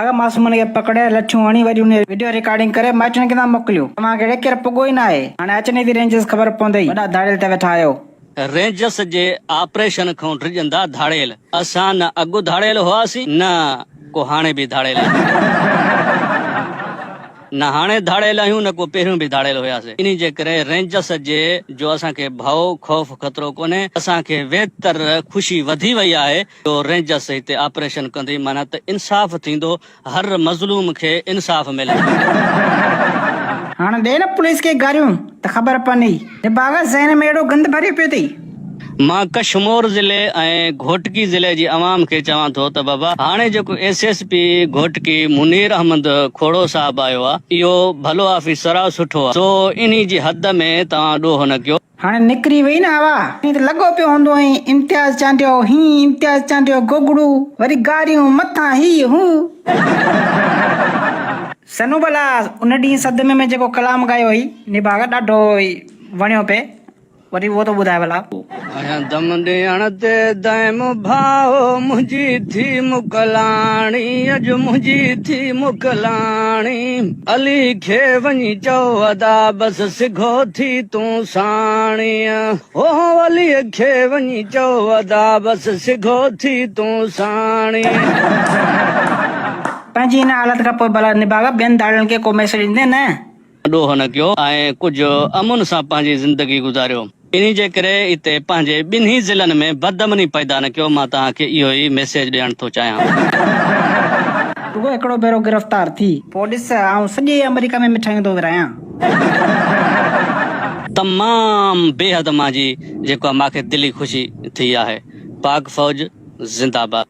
اڳ معصومن کي پڪڙي لٺيون هڻي وري انهي وڊيو رڪارڊنگ ڪري مائٽن کي ٿا موڪليو. توهان کي اهڙي ڪير پڳو ئي ناهي. هاڻي اچن ئي ٿي رينجرز خبر پوندئي. وڏا ڌاڙيل ٿيا ويٺا آهيو. رينجرز جي آپريشن کان ڊڄندا ڌاڙيل. اسان نه اڳ ڌاڙيل هئاسين نه ڪو هاڻي به ڌاڙيل آهيون. نه هاڻي ڌاڙيل آهيون نه ڪو پهريون به ڌاڙيل هياسين. انهي جي ڪري رينجرس جي جو اسان کي ڀؤ خوف خطرو ڪونهي. اسان کي ويتر خوشي وڌي وئي آهي جو رينجرس هتي آپريشن ڪندي معنيٰ ته انصاف ٿيندو هر مظلوم کي انصاف ملندو. هاڻ ڏي نه پوليس کي گاريون ته خبر پوندئي. نڀاڳا ذهن ۾ اهڙو گند ڀريو پيو اٿئي. مان ڪشمور ضلعي ۽ گهوٽڪي ضلعي جي عوام کي چوان ٿو ته بابا هاڻي جيڪو S S P Ghotki Munir Ahmed Khuhro صاحب آيو آ اهو ڀلو آفيسر آ سٺو آ سو انهي جي حد ۾ توهان ڏوهه نه ڪيو. هاڻي نڪري وئي نه هوا. ائين ته لڳو پيو هوندو هئين امتياز چانڊيو هين امتياز چانڊيو گوگڙو وري گاريون مٿان هي هو. سنو ڀلا ان ڏينهن صدمي ۾ جيڪو ڪلام ڳايو هئي نڀاڳ ڏاڍو وڻيو پئي. وري اهو ته ٻڌاء ڀلا. آهيان دم ڏيڻ تي دائم ڀاء منهنجي ٿي موڪلاڻي اڄ منهنجي ٿي موڪلاڻي علي کي وڃي چئو ادا بس سگهو ٿي تون ساڻي هو هو علي کي وڃي چئو ادا بس سگهو ٿي تون ساڻي. پنهنجي ان حالت کان پوء ڀلا نڀاڳا ٻين ڌاڙيلن کي ڪو ميسيج ڏيندين نه؟ ڏوهه نه ڪيو ۽ ڪجهه امن سان پنهنجي زندگي گذاريو. انهي جي ڪري اتي پنهنجي ٻنهي ضلعن ۾ بدامني پيدا نه ڪيو مان توهان کي اهو ئي ميسيج ڏيڻ ٿو چاهيان. رڳو هڪڙو ڀيرو گرفتار ٿي. پوء ڏس آئون سڄي آمريڪا ۾ مٺايون ٿو ورهايان. تمام بيحد مان جي جيڪو آ ماکي دلي خوشي ٿي آهي پاڪ فوج زنده باد.